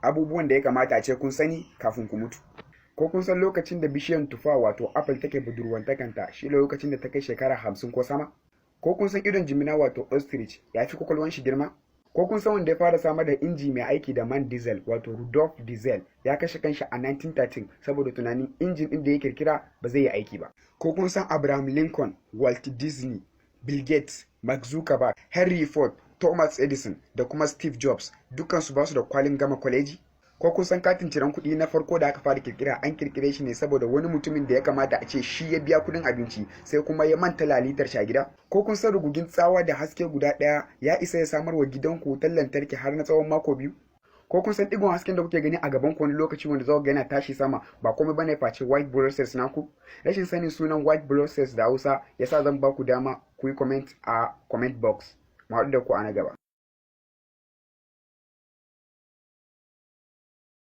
Abubuwan da ya kamata a ce kun sani kafin ku mutu. Ko kun san lokacin da bishiyar tufa, wato apple, take budurwantakanta shi lokacin da ta kai shekara 50 ko sama? Ko kun san idon jimina, wato ostrich, ya fi kwakwalwan shi girma? Ko kun san wanda ya fara samar da inji mai aiki da man diesel, wato Rudolf Diesel, ya kashe kanshi a 1913 saboda tunanin injin ɗin da ya kirkira ba zai yi aiki ba? Ko kun san Abraham Lincoln, Walt Disney, Bill Gates, Mark Zuckerberg, Henry Ford, Thomas Edison da kuma Steve Jobs dukansu ba su da kwalin gama kwaleji? Ko kun san katin ciran kuɗi na farko da aka fara kirkira an kirkire shi ne saboda wani mutumin da ya kamata a ce shi ya biya kuɗin abinci, sai kuma ya manta lalitar shi a gida? Ko kun san rugugin tsawa da haske guda ɗaya ya isa ya samar wa gidanku wutar lantarki har na tsawon mako 2? Ko kun san digon hasken da kuke gani a gaban ku wani lokaci, wanda za ga yana tashi sama, ba komai bane face white blood cells naku? Rashin sanin sunan white blood cells da Hausa yasa zan ba ku dama ku yi comment a comment box. Mu haɗu da ku a na gaba.